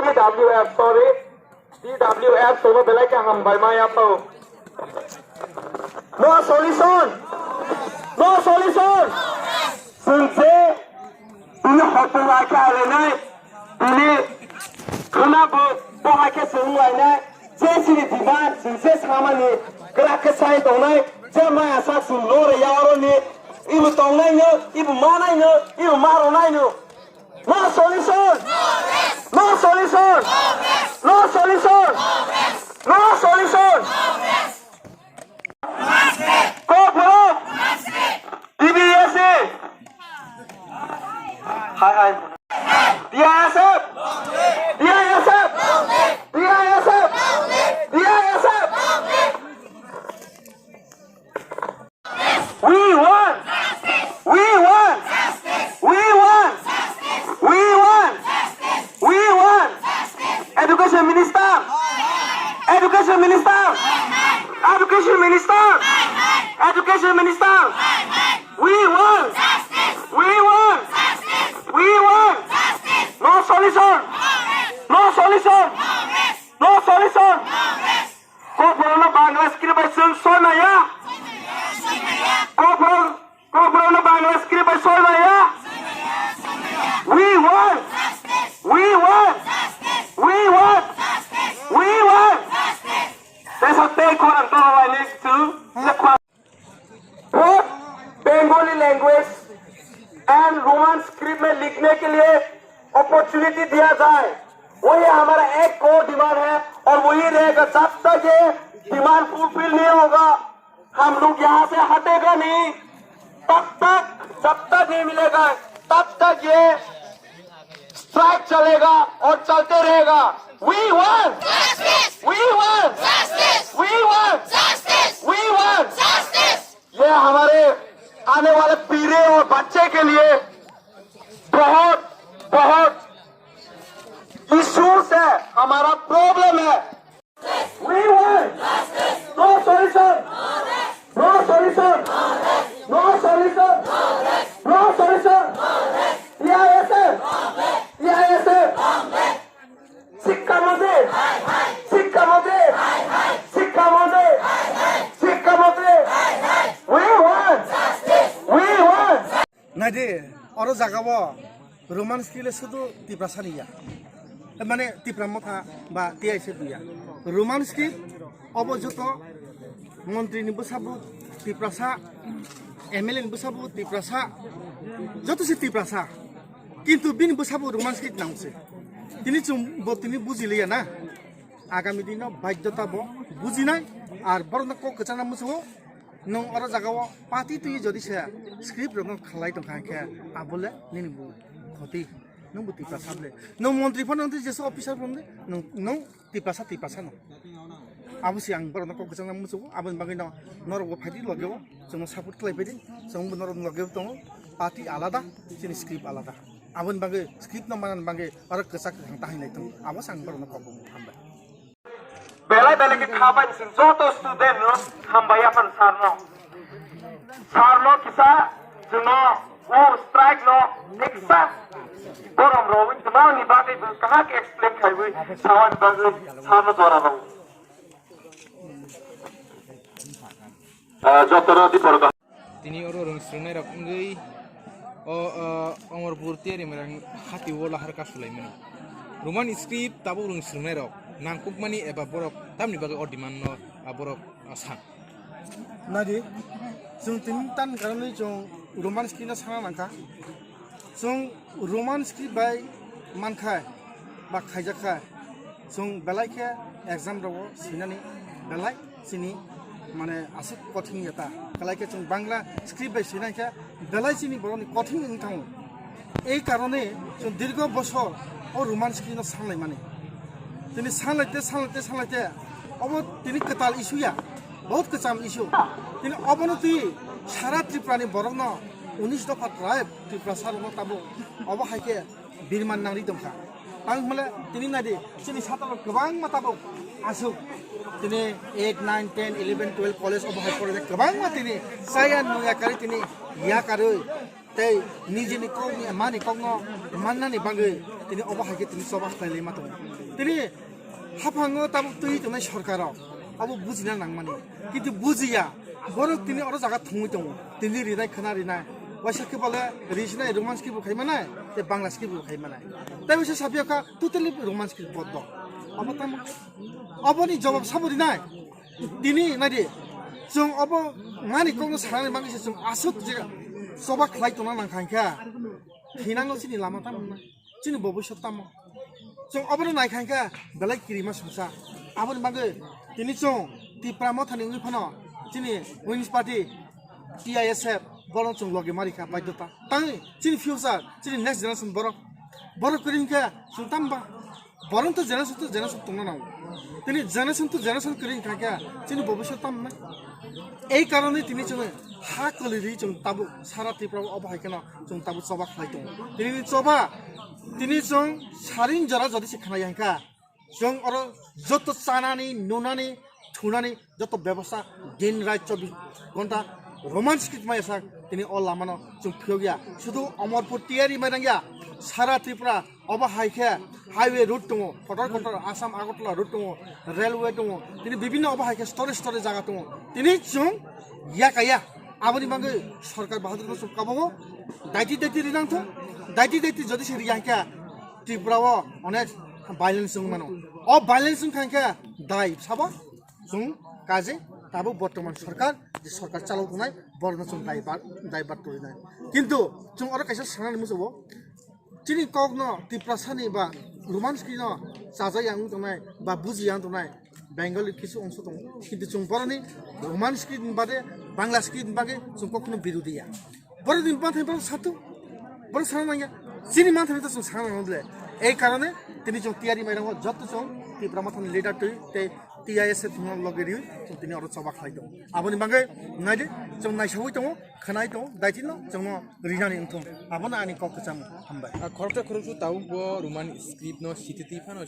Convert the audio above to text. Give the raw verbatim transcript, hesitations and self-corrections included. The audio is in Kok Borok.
T W F, sorry. T W F sono belai khe hambai ma yapao. No solution. No solution. Chwng je bini hotel lai khe alenai, bini khuna bo, bo hai khe chwng lainai, je chini demand, chwng je samani kwrak khe sai tongnai, je maya sak chwng lore ya oroni, ibo tongnai no, ibo manai no, ibo maronai no. No solution! No solution! No solution! No solution! Kokborok! T B S A! Hi, hi. T I S F! T I S F! T I S F! T I S F! We want! We want! We want! We want! We want! Education Minister! Education Minister! Education Minister! Education Minister! We want! We want! We want! No solution! No solution! No solution! Kokborokno Bangla script bai chwng soi maya. Kokborok, kokborokno Bangla script bai soi maya. We want, we want, we want, we want. Tesa tei khorang toro lai ni chwng. Both Bengali language and Roman script में लिखने के लिए अपॉर्चुनिटी दिया जाए। वही हमारा एक core demand है और वही रहेगा जब तक ये डिमांड फुलफिल नहीं होगा, हम लोग यहाँ से हटेगा नहीं। तब तक, जब तक नहीं मिलेगा, तब तक ये स्ट्राइक चलेगा और चलते रहेगा। We want, we want, we want, we want. ये हमारे आने वाले पीढ़े और बच्चे के लिए बहुत, बहुत इशूज है, हमारा प्रॉब्लम है। We want, no solution, no solution, no solution, no solution. T I S F, T I S F. শিক্ষামন্ত্রী, শিক্ষামন্ত্রী, শিক্ষামন্ত্রী, শিক্ষামন্ত্রী। We want, we want. Naidi, oro jagao Roman script le sudu Tiprasa ni ya. Mane Tipra Motha ba T I S F ni ya. Roman script obo joto montri ni bwsabo Tiprasa, M L A ni bwsabo Tiprasa, joto se Tiprasa. Kintu bini bwsabo Roman script nangse. Tini chwng bo tini bujiliya na. Agami dino baidyota bo bujinai, ar borokno kok kwchangna muchungo. Nwng oro jagao party twi jodi se script rokno khalai tongkha hwnkhe abole nini bo khoti. Nwng bo Tiprasa bole. Nwng montri phano nwng twi jesa officer phano nwng, nwng Tiprasa, Tiprasa no. Abo se ang borokno kok kwchangna muchungo, aboni bagwi no norok bo phaidi logeo, chwngno support khlai phaidi, chwng bo norok logeo tongo, party alada, chini script alada. Aboni bagwi script no manani bagwi oro kwchak kwkhwrang tahai nai tongo, abo se ang borokno kok bo hambai. Belai belai khe kha bai chwng joto student no hambai aphano sir no. Sir no kisa chwngno o strike no neksa borom rogwi twmani bagwi bo kaham khe explain khaiwi sawani bagwi sir no jora rw. Ah, jotono di porda. Tini oro rwng swrwngnairok wngwi o, o, Omorpur tiyari mairang hati o lahar kasulaimani. Roman script tabuk rwng swrwngnairok nangkukmani eba borok tamni bagwi o demand no, ah, borok, ah, san. Naidi, chwng tini tan karonwi chwng Roman script no sana nangkha. Chwng Roman script bai mankha ba khaijakha, chwng belai khe exam rogo sinani belai chini mane aswk kothing ya ta. Belai khe chwng Bangla script bai sinai khe belai chini borokni kothing wng thango. Ei karone chwng dirgo bosor o Roman script no sanlaimani. Tini sanlaite, sanlaite, sanlaite obo tini kwtal issue ya, bahut kwcham issue. Tini obono twi sara Tripura ni borokno unis dopha tribe Tiprasa rokno tabuk obo hai khe birman nangri tongkha. Tang hwnle tini naidi chini satarok kwbangma tabuk aswk tini eight, nine, ten, eleven, twelve college obo hai porjak kwbangma tini chaya nungya karwi tini yakarwi Tei nijini kokni mani kokno mannani bagwi tini obo hai khe tini choba khlai laima tongo. Tini haphango tabuk twi tongnai sorkar rok abo bujina nangmani, kintu bujiya. Borok tini oro jaga thwngwi tongo, tini rinai khwna rinai, waisa khe bole ri sinai Roman script bo khai manai tei Bangla script bo khai manai, tei waisa sapya kha totally Roman script boddo. Abo tamo, aboni jawab sabo rinai. Tini naidi, chwng obo mani kokno sanani bagwi se chwng aswk je choba khlai tongna nang kha hinkhe, thinango chini lama tamo na, chini bobiswt tamo. Chwng obono nai kha hinkhe belai kirima songsa. Aboni bagwi tini chwng Tipra Mothani wngwi phano chini Women's Party, T I S F, bono chwng logi mari kha baidhota. Tangwi chini future, chini next generation borok, borok kwrwi hinkhe chwng tamo ba? Borok to generation to generation tongna nango. Tini generation to generation kwrwi wngkha khe chini bobiswt tamo na? Ei karonwi tini chwng ha kwlwi rwi chwng tabuk sara Tripura obo hai kheno chwng tabuk choba khlai tongo. Tini choba, tini chwng saring jora jodi se khna yang kha, chwng oro joto chanani, nunani, thunani joto bebostha din rait chobbish ghonta Roman script mai sak tini o lamano chwng phiyok ya. Sudu Omorpur tiyari mai nang ya, sara Tripura obo hai khe highway road tongo, kotor kotor Assam Agartala road tongo, railway tongo, tini bibinno obo hai khe story story jaga tongo. Tini chwng ya kaya, aboni bagwi sorkar bahadur no chwng kabango daiti daiti rinang thung, daiti daiti jodi se riya khe Tripura o onek violence wng mano. O violence wng kha khe dai sabo chwng kaje tabuk bortoman sorkar, je sorkar chalok tongnai, borokno chwng daibar, daibar torinai. Kintu chwng oro kaisa sanani muchungo, chini kokno Tiprasani ba Roman script no chaja yang tongnai ba buji yang tongnai Bengali kisu ongso tongo, kintu chwng boroni Roman script ni bade Bangla script ni bagwi chwng kokno birodhi ya. Borok ni manthai borok satu, borok sana nangya. Chini manthai to chwng sana nang bole. Ei karone tini chwng tiyari mai rango, joto chwng Tipra Mothani leader twi tei T I S F thwngno loge riwi chwng tini oro choba khlai tongo. Aboni bagwi naidi chwng naisawi tongo, khwnai tongo, daitino chwngno rinani wngthong. Abono ani kok kwcham, hambai. A khoroksa khoroksa tabuk bo Roman script no sititwi phano